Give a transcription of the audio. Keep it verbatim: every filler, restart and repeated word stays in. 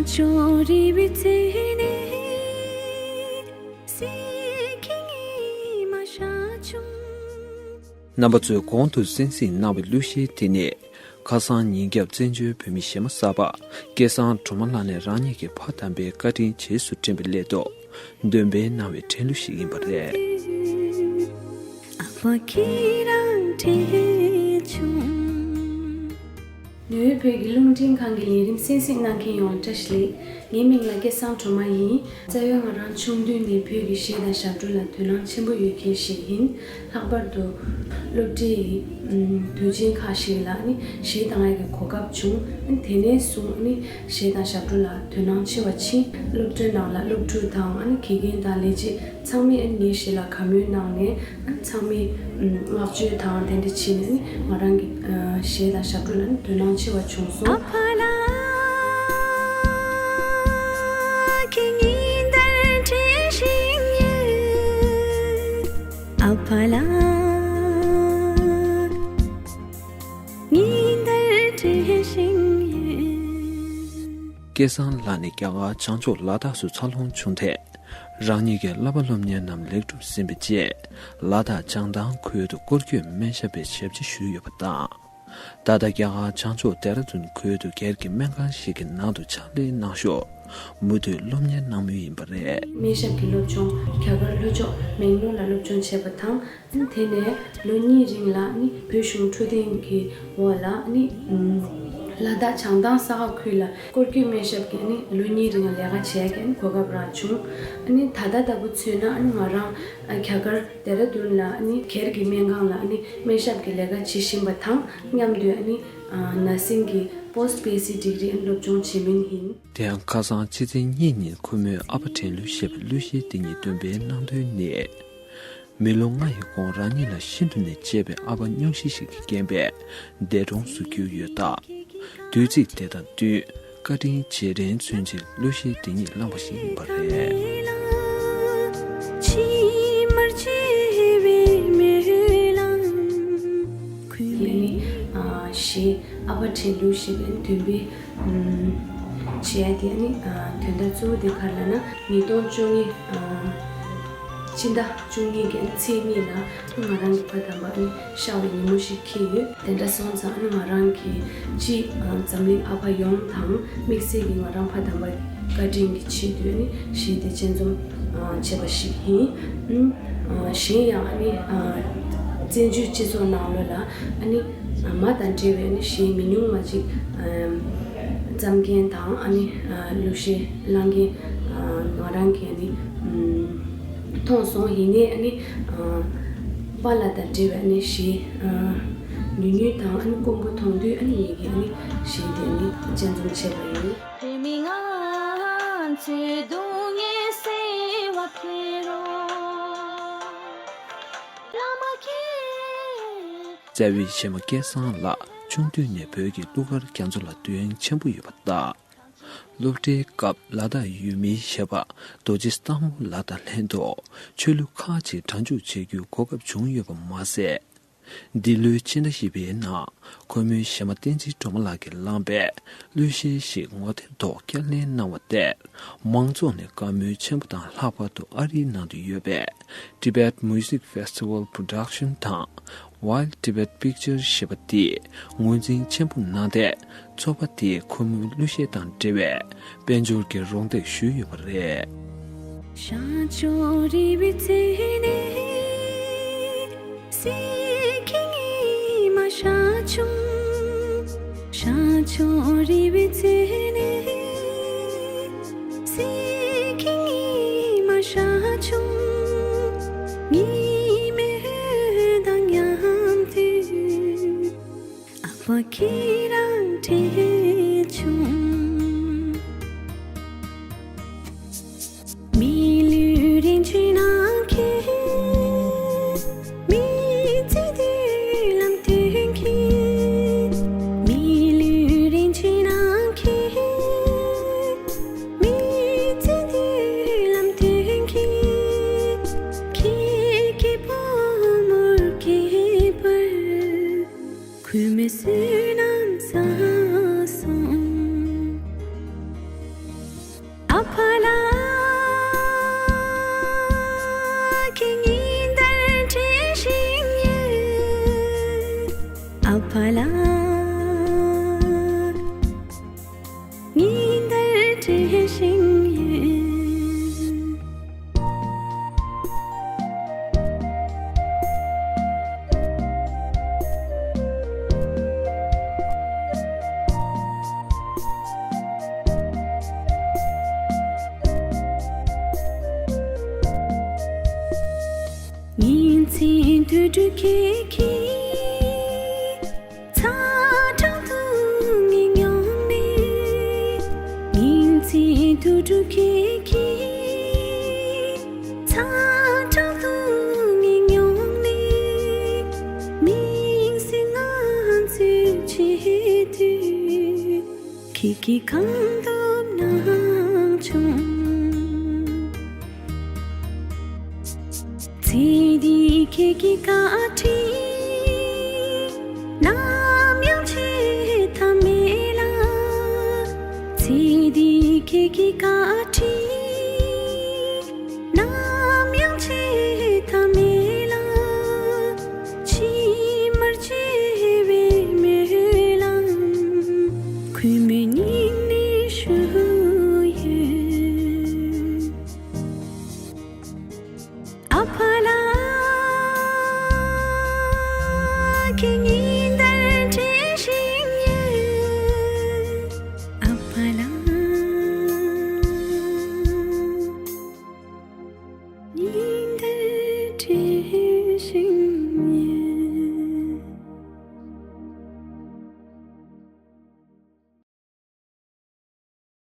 ཅོ་རི་བི་ཚེ་ནེ་སི་ཁིང་ངི་མ་ཤ་ཆུང་། རྣམ་པ་ཚོས་གོང་དུ་གསན་གཟིགས་གནང་བའི་གླུ་གཞས་དེ་ནི། ཁ་སང་ཉིན་རྒྱབ་བཙན་བྱོལ་བོད་མི་གཞས་མ་གསར་པ་སྐལ་བཟང་སྒྲོལ་མ་ལགས་ནས་རང་ཉིད་ཀྱི་ཕ་དམ་པའི་བཀའ་དྲིན་རྗེས་སུ་དྲན་པའི་སླད་དུ་འདོན་སྤེལ་གནང་བའི་འཕྲིན་གླུ་ཞིག་ཡིན་པ་རེད། ཨ་ཕ་ཁྱེད་རང་བྲེལ་བྱུང་། ནུབ་བོད་ཀྱི་རླུང་འཕྲིན་ཁང་གི་ལས་རིམ་གསན་གཟིགས་གནང་མཁན་ཡོངས་ལ་བཀྲ་ཤིས་བདེ་ལེགས། ངའི་མིང་ལ་སྐལ་བཟང་སྒྲོལ་མ་ཡིན། རྩ་བའི་ང་རང་ཆུང་དུས་ནས་བོད་ཀྱི་གཞས་དང་ཞབས་བྲོ་ལ་དོ་སྣང་ཆེན་པོ་ཡོད་མཁན་ཞིག་ཡིན། ལྷག་པར་དུ་སློབ་གྲྭའི་དུས་ཆེན་ཁག་ཞིག་ལ་ནི་གཞས་གཏང་ཡག་གི་གོ་སྐབས་བྱུང་། དེ་ནས་བཟུང་ནི་གཞས་དང་ཞབས་བྲོ་ལ་དོ་སྣང་ཆེ་བ་ཕྱིན། སློབ་གྲྭའི་ནང་ལ་སློབ་ཕྲུག་དང་ནི་དགེ་རྒན་དང་ལས་བྱེད་ཚང་མས་ངའི་གཞས་ལ་དགའ་མོས་གནང་ནས། ཚང་མས་བསྔགས་བརྗོད་དང་དེ་འདྲ་བྱས་ནས་ནི་ང་རང་གི་གཞས་དང་ཞབས་བྲོ་ལ་ནི་དོ་སྣང་ཆེ་བ་བྱུང་སོང་། སྐལ་བཟང་ལགས་ནི་རྒྱ་གར་བྱང་ཕྱོགས་ལ་དྭགས་སུ་འཚར་ལོངས་བྱུང་སྟེ། རང་ཉིད་ཀྱི་བསླབ་པ་སློབ་གཉེར་རྣམས་ལེགས་གྲུབ་ཟིན་པའི་རྗེས། ལ་དྭགས་བྱང་ཐང་ཁུལ་དུ་སྐོར་སྐྱོད་སྨན་ཞབས་པའི་ཞབས་ཕྱི་ཞུས་ཡོད་པ་དང་། ད་ལྟ་རྒྱ་གར་བྱང་ཕྱོགས་ལྡེ་ར་ལྡུན་ཁུལ་དུ་སྒེར་གྱི་སྨན་ཁང་ཞིག་གི་ནང་དུ་ཕྱག་ལས་གནང་ཞོར། མུ་མཐུད་སློབ་གཉེར་གནང་མུས་ཡིན་པ་རེད། སྨན་ཞབས་ཀྱི་སློབ་སྦྱོང་རྒྱ་གར་ལྷོ་ཕྱོགས་མེང་ལོར་ལ་སློབ་སྦྱོང་བྱས་པ་དང་། དེ་ནས་ལོ་གཉིས་རིང་ལ་ནི་བོད་གཞུང་འཕྲོད་བསྟེན་གྱི་འོག་ལ་ནི་ལ་དྭགས་བྱང་ཐང་ས་ཁ་ཁུལ་ལ་སྐོར་སྐྱོད་སྨན་ཞབས་ཀྱི་ནི་ལོ་གཉིས་རིང་ལས་ཀ་བྱས་ཀྱི་གོ་སྐབས་རག་བྱུང་། ནི་ད་ལྟ་ལྟ་བུ་མཚོན་ན་ནི་ང་རང་རྒྱ་གར་ལྡེ་ར་ལྡུན་ལ་ནི་སྒེར་གྱི་སྨན་ཁང་ལ་ནི་སྨན་ཞབས་ཀྱི་ལས་ཀ་བྱེད་བཞིན་པ་དང་མཉམ་དུ་ནི་ནར་སིང་གི་པོ་སི་ཊི་བྷེ་སིག་ཌིག་རི་སློབ་སྦྱོང་བྱེད་མུས་ཡིན། དེ་ཡང་ཁ་སང་ཕྱི་ཚེས་གཉིས་ཉིན་ཁོ་མོས་ཨ་ཕ་དྲན་གླུ་ཞེས་པའི་གླུ་གཞས་འདི་ཉིད་འདོན་སྤེལ་གནང་དོན་ནི། མི་ལོ་ལྔ་ཡི་གོང་རང་ཉིད་ལ་ཤིན་ཏུ་ནས་གཅེས་པའི་ཨ་ཕ་སྙུང་གཞི་ཞིག་གིས་རྐྱེན་པས་འདས་གྲོངས་སུ་གྱུར་ཡོད་སྟབས། དུས་ཚིགས་དེ་དང་བསྟུན་བཀའ་དྲིན་རྗེས་དྲན་མཚོན་ཕྱིར་གླུ་གཞས་འདི་ཉིད་བླངས་པ་ཞིག་ཡིན་པ་རེད། ཡིན་ནི། གཞས་ཨ་ཕ་དྲན་གླུ་ཞེས་པའི་འདོན་སྤེལ་བྱས་ཏེ་ནི། དོན་དག་གཙོ་བོ་དེ་ག་རེ་ལབ་ན། ཉིས་སྟོང་བཅོ་ལྔ་སྤྱི་ཟླ་བཅུ་གཉིས་ཀྱི་ཚེས་གཉིས་ལ་ང་རང་གི་ཕ་དམ་པ་ནི་ཤར་བའི་ཉིན་མོ་ཞིག་འཁེལ་ཡོད། དེ་འདྲ་སོང་ཙང་ནི་ང་རང་གི་སྤྱི་འཛམ་གླིང་ཨ་ཕ་ཡོངས་དང་དམིགས་བསལ་གྱི་ང་རང་ཕ་དམ་པ་བཀའ་དྲིན་གྱི་ཆེད་དུ་ནི་གཞས་དེ་སྤྱན་འཛོམས་བྱས་པ་ཞིག་ཡིན། གཞན་ཡང་ནི་བཙན་བྱོལ་སྤྱི་ཚོགས་ནང་ལོགས་ལ་ནི་མ་དང་འབྲེལ་བའི་ནི་གཞས་མི་ཉུང་བ་ཅིག་བརྩམས་མཁན་དང་ནི་གླུ་གཞས་བླངས་མཁན་ང་རང་གིས་ནི་མཐོང་སོང་། ཡིན་ནའི་ནི་པཱ་ལགས་དང་འབྲེལ་བའི་ནི་གཞས་ཉུང་ཉུང་དང་ནི་དཀོན་པོ་མཐོང་དུས་ནི་ངེད་ཀྱིས་ནི་གཞས་དེ་ནི་སྤྱན་འཛོམས་བྱས་པ་ཡིན། བོད་མི་ང་ཚོའི་སྡུག་བསྔལ་སེལ་བ་ཕེབས་རོགས། བླ་མ་མཁྱེན། རྩ་བའི་གཞས་མ་སྐལ་བཟང་ལགས་ཆུང་དུས་ནས་བོད་ཀྱི་གླུ་གར་རྒྱ་མཚོ་ལ་དོན་ཆེན་པོ་ཡོད་པ་དང་། སློབ་གྲྭའི་སྐབས་ལ་དྭགས་ཡུལ་མིའི་གཞས་པ་རྡོ་རྗེ་སྟག་མོ་ལགས་དང་ལྷན་དུ་ཆོས་གླུ་ཁག་ཅིག་སྒྲ་འཇུག་བྱེད་རྒྱུའི་གོ་སྐབས་བྱུང་ཡོད་པ་མ་ཟད། འདི་ལོའི་ཕྱི་ཟླ་བཞི་པའི་ནང་ཁོ་མོའི་གཞས་མ་བསྟན་འཛིན་སྒྲོལ་མ་ལགས་ཀྱིས་བླངས་པའི་གླུ་གཞས་ཤིག་ངོ་དེབ་ཐོག་བསྐྱར་ལེན་གནང་བ་དེར་མང་ཚོགས་ནས་དགའ་མོས་ཆེན་པོ་དང་། ལྷག་པར་དུ་ཨ་རིའི་ནང་དུ་ཡོད་པའི་Tibet Music Festival Production དང་Wild Tibet Pictures ཞེས་པ་དེས་ངོས་འཛིན་ཆེན་པོ་གནང་སྟེ། ཚོགས་པ་དེས་ཁོ་མོའི་གླུ་གཞས་དང་འབྲེལ་བའི་དཔལ་འབྱོར་གྱི་རོགས་འདེགས་ཞུས་ཡོད་པ་རེད། ཨ་ཕ་ཁྱེད་རང་བྲེལ་བྱུང་། མི་ལུས་རིན་ཆེན་ནང་ཁྱེར། མི་ཚེ་འདི་ལམ་སྟོན་གྱིས། མི་ལུས་རིན་ཆེན་ནང་ཁྱེར། མི་ཚེ་འདི་ལམ་སྟོན་གྱིས། ཁྱེད་ཀྱི་བུ་མོར་སྐྱེས་པར། ཁུ་མེ་བསོད་ནམས་ དུད་འགྲོ་ཁྱེད་ཀྱི་ཚ་གྲང་དུ་ངས་མྱོང་ནས། མིང་ཚིག་དུད་འགྲོ་ཁྱེད་ཀྱི་ཚ་གྲང་དུ་ངས་མྱོང་ནས། མིང་སྲིང་ང་ཚོས་བྱེད་དུས། ཁྱེད་ཀྱིས་གང་ཐུབ་གནང་བྱུང་། ཚེ་འདིའི་ཁྱེད་ཀྱི་བཀའ་དྲིན། ནམ་ཡང་ཆད་ཐབས་མེད་ལ། ཚེ་འདིའི་ཁྱེད་ཀྱི་བཀའ་དྲིན།